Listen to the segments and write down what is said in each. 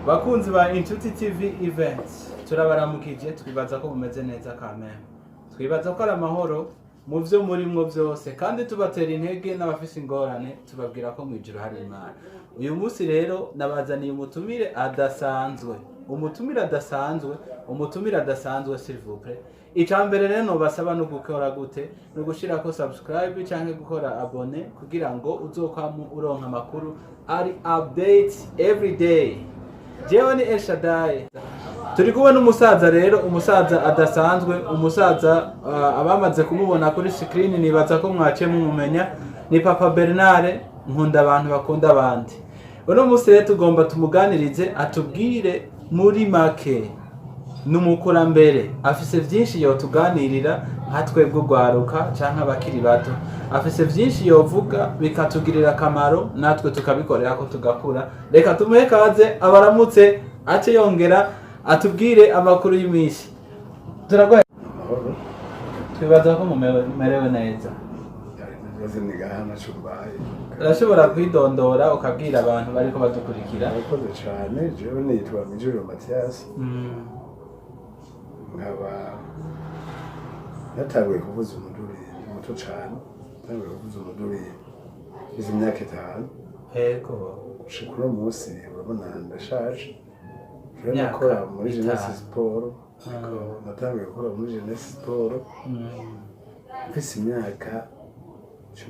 Bakunzi ba Inshuti TV Events, turabaramukije. Twibaza ko mumeze neza kameme, twibaza ko ari amahoro mu byo murimwo byose, kandi tubatera intege n'abafise ingorane, tubabwira ko mu ijuru hari Imana. Uyu munsi rero nabazaniye umutumire adasanzwe, umutumire adasanzwe, umutumire adasanzwe, s'il vous plaît. Icya mbere rero nobasaba no gukora gute? No gushirako subscribe canke gukora abonner, kugira ngo uzokwamu uronka amakuru ari update every day. Jewe ni Elshadai, turi kumwe n'umusaza rero, umusaza adasanzwe, umusaza abamaze kumubona kuri screen nibaza ko mwaciye mumumenya, ni Papa Bernard Nkunda abantu bakunda abandi. Uno munsi rero tugomba tumuganirize, atubwire muri make. Ni umukurambere, afise vyinshi yotuganirira nka twebwe urwaruka canke abakiri bato. Afise vyinshi yovuga bikatugirira akamaro, natwe tukabikorera ko tugakura. Reka tumuhe kaze, abaramutse, ace yongera atubwire amakuru y'iminsi. Turagwaye. Amahoro. Twibaza ko mumerewe neza. Ibibazo ni gaha, ntaco mbaye. Urashobora kwidondora, ukabwira abantu bariko badukurikira? Murakoze cane. Jewe nitwa Mijuru Mathias, nkaba natanguye kuvuza umuduri muto cane. Natanguye kuvuza umuduri mfise imyaka 5. Gushika uno munsi urabona ndashaje. Jewe Imyaka nakora muri Jeunesse 5. Sport. Natanguye gukora muri Jeunesse Sport mfise imyaka 18.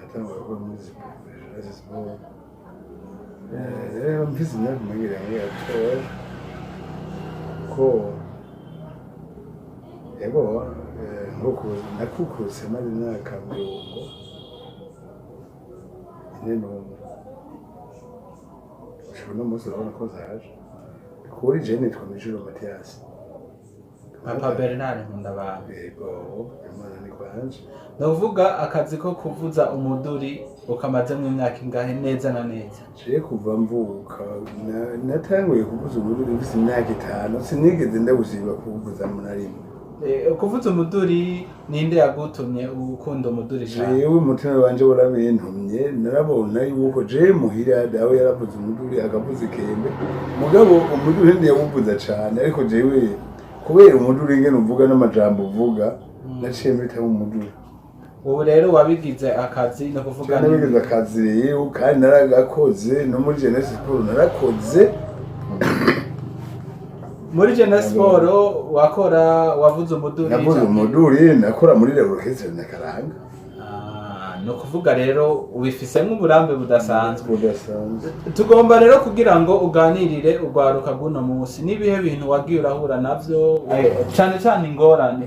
Natanguye gukora muri Jeunesse Sport. Rero mfise imyaka umengira gatoya ko yego, nkuko nakukutse maze imyaka 41. Gushika uno munsi urabona ko zaje kuri je. Nitwa Mijuru Mathias. Papa Bernard Nkundabantu. Yego, Imana ni kwanje. Ni ukuvuga akazi ko kuvuza umuduri ukamazemo imyaka ingahe neza na neza? Je kuva mvuka natanguye kuvuza umuduri mfise imyaka 5, sinigeze ndawusiba kuwuvuza na rimwe. Kuvuza umuduri, ninde yagutumye ukunda umuduri cane? Jewe umutima wanje warabintumye. Narabona yuko je muhira dawe yaravuze umuduri, akavuza ikembe, mugabo umuduri ntiyawuvuza cane. Ariko jewe kubera umuduri ingene uvuga n'amajambo uvuga, naciye mpitamo umuduri. Ubu rero wabigize akazi, ni ukuvuga? Jewe nabigize akazi rero, kandi naragakoze no muri Jeunesse Sport narakoze. Muri Jeunesse Sport wakora, wavuze umuduri? Navuze umuduri, nakora muri Orchestre Nyakaranga. Ah, ni ukuvuga rero ubifisemo uburambe budasanzwe. Budasanzwe. Tugomba rero kugira ngo uganirire urwaruka rw'uno munsi, n'ibihe bintu wagiye urahura navyo, cane cane ingorane?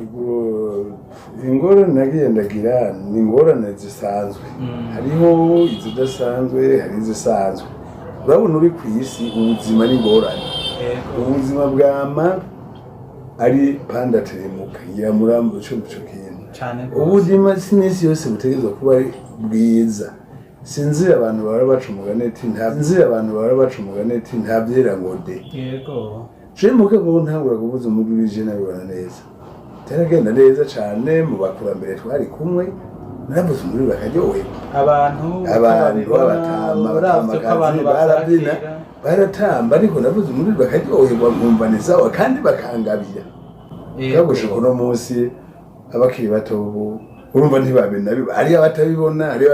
Ingorane nagiye ndagira ni ingorane zisanzwe. Hariho izidasanzwe, hari izisanzwe. Urabona uri ku isi, ubuzima ni ingorane. Ubuzima bwama ari pandateremuka, ngira murambo ico kintu. Cane rwose. Ubuzima si iminsi yose butegerezwa kuba ari bwiza. Sinzi abantu bahora baca umugani ati nta nzi abantu bahora baca umugani ati nta vyera ngo de. Je mugabo ntangura kuvuza umuduri, je nabibona neza, byaragenda neza cane. Mu bakurambere twari kumwe, naravuze umuduri bakaryoherwa. Abantu uko Abantu babibona, abatama, uravye ko abantu abatamakazi barabyina, bavyakira. baratamba, ariko navuze umuduri bakaryoherwa, nkumva ni sawa kandi bakangabira. Gushika uno munsi abakiri bato ubu urumva ntibabina, hari abatabibona, hari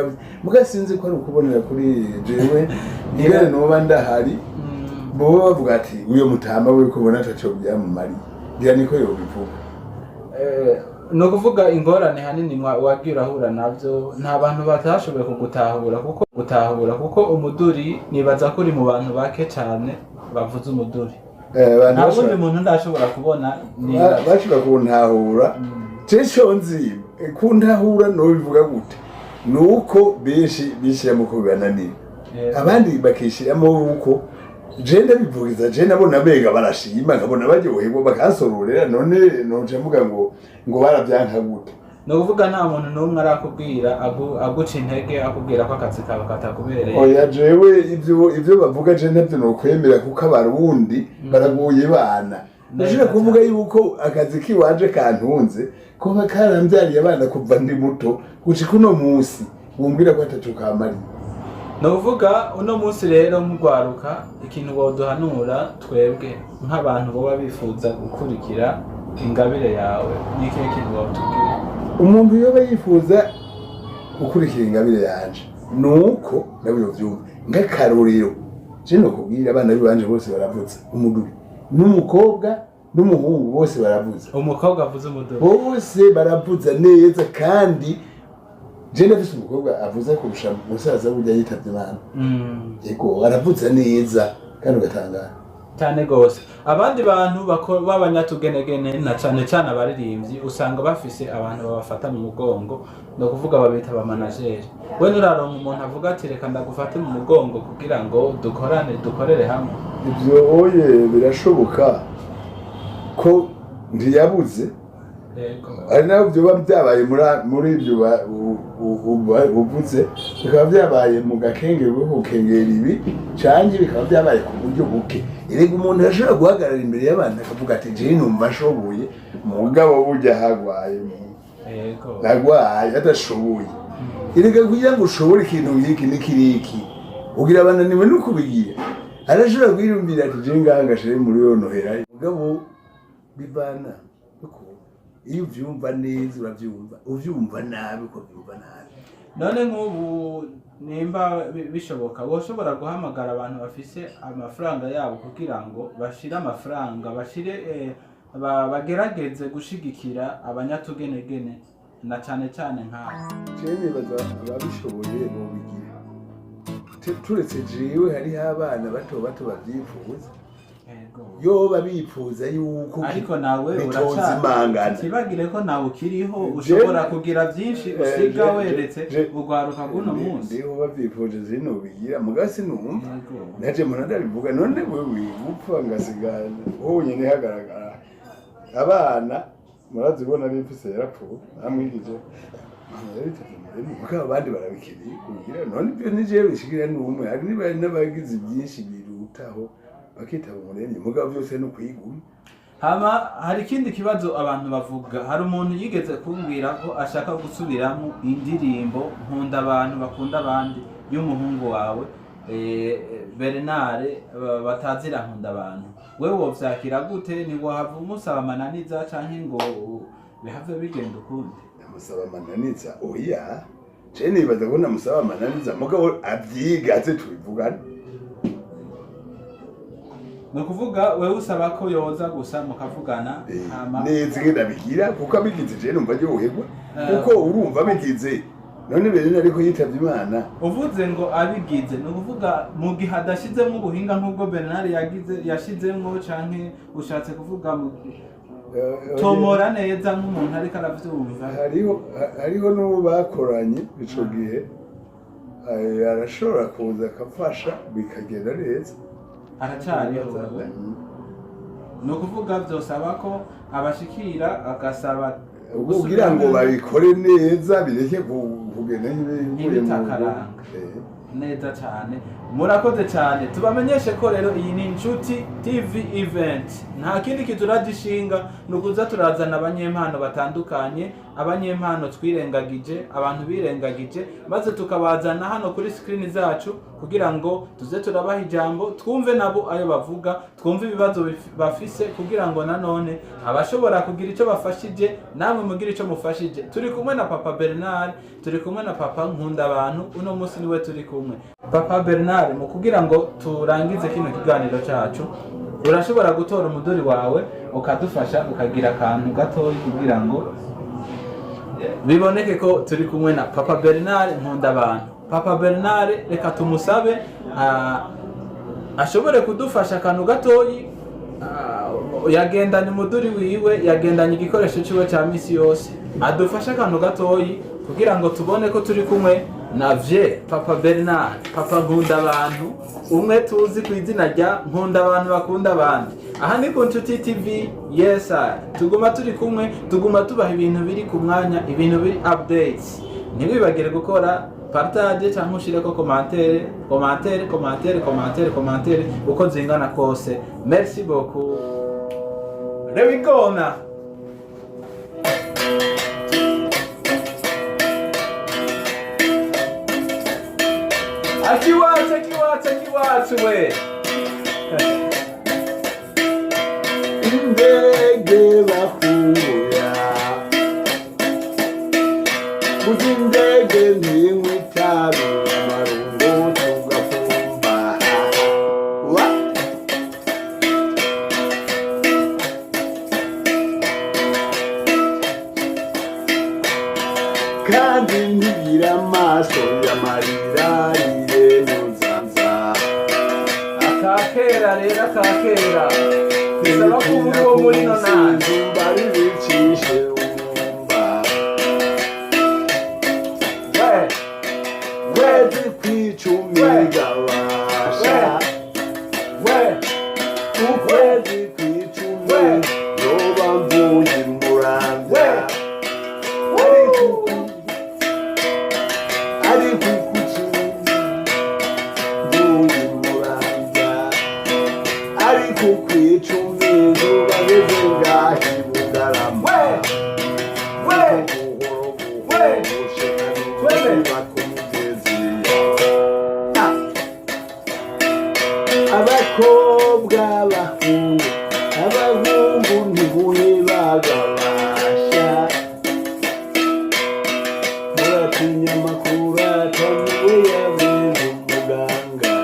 muga sinzi ko ari ukubonera kuri jewe ingene noba ndahari. Boba bavuga ati uyo mutama we kubona ataco byamumariye, ngira niko yobivuga. Ni ukuvuga ingorane hanini wagiye urahura navyo, nta bantu batashoboye kugutahura, kuko gutahura, kuko umuduri nibaza ko uri mu bantu bake cane bavuza umuduri. Abantu Nta wundi muntu ndashobora kubona ni bashobora kuntahura. Je ico nzi, kuntahura nobivuga gute, nuko benshi bishiramo ko bibananira, abandi bakishiramo uko je ndabivugiza. Je nabona benga barashima, nkabona baryoherwa, bakansororera. None noce mvuga ngo baravyanka gute? Ni ukuvuga nta muntu n'umwe arakubwira aguca intege, akubwira ko akazi kawe katakubereye? Oya, jewe ivyo bavuga je ntavyo nokwemera, kuko Abarundi baragoye bana. Ndashobora kuvuga yuko akazi kiwanje kantunze, kuba karambyariye abana kuva ndi muto gushika uno munsi, wumbwira ko ataco kamariye. Ni ukuvuga uno munsi rero nk'urwaruka, ikintu woduhanura twebwe nk'abantu boba bifuza gukurikira ingabire yawe, ni ikihe kintu wotubwira? Umuntu yoba yifuza gukurikira ingabire yanje, nuko nawe yovyumva nk'akarorero. Je nokubwira, abana bibanje bose baravuza umuduri, n'umukobwa n'umuhungu bose baravuza. Umukobwa avuze umuduri? Bose baravuza neza, kandi je ndafise umukobwa avuza kurusha musaza burya yitavye Imana. Yego, aravuza neza kandi ugatangara. Cyane gose. Abandi bantu b'abanyatugenegene, na cane cane abaririmbyi, usanga bafise abantu babafata mu mugongo, ni ukuvuga babita abamanajeri. We nuraronka umuntu avuga ati: "Reka ndagufate mu mugongo kugira ngo dukorane, dukorere hamwe"? Ivyo oye birashoboka ko ntiyabuze. Hari naho byoba byabaye muri ibyo uvuze, bikaba byabaye mu gakengeri ko gukengera ibi, canke bikaba byabaye ku buryo buke. Erega umuntu arashobora guhagarara imbere y'abantu akavuga ati: "Jewe numva ashoboye," mugabo burya hagwaye agwaye adashoboye. Erega kugira ngo ushobore ikintu nk'iki n'ikiriki, ugira bananiwe no kubigira, arashobora kwiyumvira ati: "Jewe ngaha ngashire muri yonohera," mugabo bivana uko iyo uvyumva neza uravyumva, uvyumva nabi uko vyumva nabi. None nk'ubu nimba bishoboka, woshobora guhamagara abantu bafise amafaranga yabo kugira ngo bashire amafaranga, bashire bagerageze gushigikira abanyatugenegene, na cane cane nk'abo? Jewe nibaza ababishoboye bobigira. Turetse jewe, hariho abana bato bato bavyifuza, yoba bifuza yuko Ariko nawe bitozimangana. Tibagire ko nawe ukiriho, ushobora kugira byinshi usiga weretse urwaruka rw'uno munsi. Ndiho, bavyifuje sinobigira, mugabo sinumva naje mpora ndabivuga. None wewe gupfa ngasigana honyene hagaragara abana, murazibona bimfise yarapfuye namwigije, mugabo abandi barabikeneye kugira. None ibyo ni jewe bishigira n'umwe, hari n'abagize byinshi birutaho bakitaba Umuremyi, mugabo byose ni ukwiguma. Hama hari ikindi kibazo abantu bavuga. Hari umuntu yigeze kumbwira ko ashaka gusubiramo indirimbo "Nkunda abantu bakunda abandi" y'umuhungu wawe Bernard, batazira nkunda abantu. Wewe wovyakira gute? Ntiwohava umusaba amananiza canke ngo bihave bigenda ukundi? Namusaba amananiza? Oya, je nibaza ko namusaba amananiza, mugabo avyiga aze tubivugane. Ni ukuvuga wewe usaba ko yoza gusa mukavugana, hama Neza ingene abigira, kuko abigize je numva aryoherwa, kuko urumva abigize none bene ariko yitavye Imana. Uvuze ngo abigize, ni ukuvuga mu gihe adashizemo ubuhinga nk'ubwo Bernard yagize yashizemwo, canke ushatse kuvuga tomora neza nk'umuntu ariko aravyumva? Hariho n'uwo bakoranye ico gihe, arashobora kuza akafasha bikagenda neza. Aracariho wewe? Ni ukuvuga vyosaba ko abashikira agasaba Kugira ngo babikore neza, bireke kugenda nk'ibivuye mu Nk'ibitakaranga. Neza cyane, murakoze cyane. Tubamenyeshe ko rero iyi ni Inshuti TV Event. Nta kindi kituragishinga, ni ukuza turazana abanyempano batandukanye, abanyempano twirengagije, abantu birengagije, maze tukabazana hano kuri screen zacu kugira ngo tuze turabaha ijambo, twumve nabo ayo bavuga, twumve ibibazo bafise, kugira ngo nanone abashobora kugira icyo bafashije, namwe mugire icyo mufashije. Turi kumwe na Papa Bernard, turi kumwe na Papa Nkunda abantu. Uno munsi niwe turi kumwe, Papa Bernard. Mu kugira ngo turangize kino kiganiro cyacu, urashobora gutora umuduri wawe ukadufasha ukagira akantu gatoya kugira ngo biboneke ko turi kumwe na Papa Bernard Nkunda abantu. Papa Bernard, reka tumusabe ashobore kudufasha akantu gatoyi. Yagendanye umuduri wiwe, yagendanye igikoresho ciwe cya misi yose, adufashe akantu gatoyi kugira ngo tubone ko turi kumwe na vye Papa Bernard, Papa Nkunda abantu, umwe tuzi ku izina rya Nkunda abantu bakunda abandi. Aha ni ku Nshuti TV. Yes, tuguma turi kumwe, tuguma tubaha ibintu biri ku mwanya, ibintu biri updates. Ntiwibagire gukora partage cyangwa ushireko commentaire, commentaire, commentaire, commentaire, commentaire uko zingana kose. Merci beaucoup. There we go now. Akiwacu, akiwacu, akiwacu we. Indege bahuya, burya indege ntinywa itabi, amarungu tugafumba wa. Kandi ntigira amaso y'amarira irenyuzanza. Akakera rero, akakera bisaba ko uba uwo muri nonani. Baribicishe umwumba. We we. Kwezi kw'icumi gabasha. We. Ukwezi kw'icumi We. yoba mvuye Muramvya. We. Ariko kucumi mvuye Muramvya, ariko kw'icumi zoba ngeze ngaha i Bugarama. We we. We. Abakobwa bahungu, abahungu ntiguhebagabasha, muratinya amakuru ataniwe yabenze umuganga,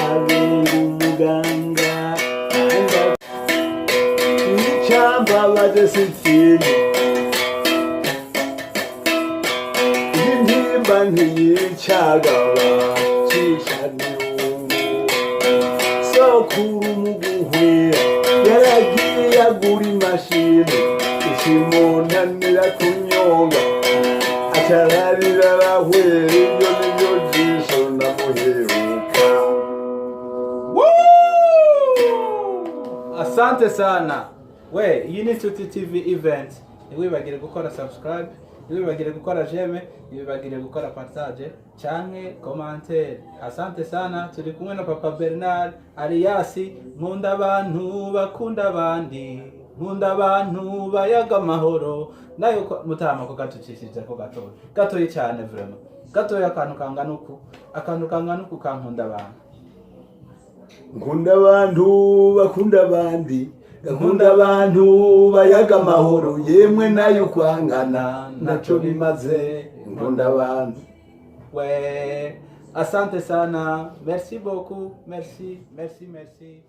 abenga umuganga. Icambabaje si ikintu, intimba ntiyicagaba cica nirungu. Sokuru mu guhwera yaragiye agura imashini ikimunanira kunyonga, acararira arahwera. Ibyo nibyo jisho namuheruka. Woo! Asante sana we. Iyi ni Inshuti TV Event. Ntiwibagire gukora subscribe, ntiwibagire gukora j'aime, ntiwibagire gukora partage canke commentaire. Asante sana. Turi kumwe na Papa Bernard Alias Nkunda abantu bakunda abandi, nkunda abantu bayaga amahoro. Nayo mutama ko gatucishije ko gatoya gatoya cyane, vraiment gatoya, akantu kangana uku, akantu kangana uku kankunda abantu. Nkunda abantu bakunda abandi, nkunda abantu bayaga amahoro, yemwe nayo kwangana naco bimaze. Nkunda abantu. We, asante sana, merci beaucoup, merci, merci, merci.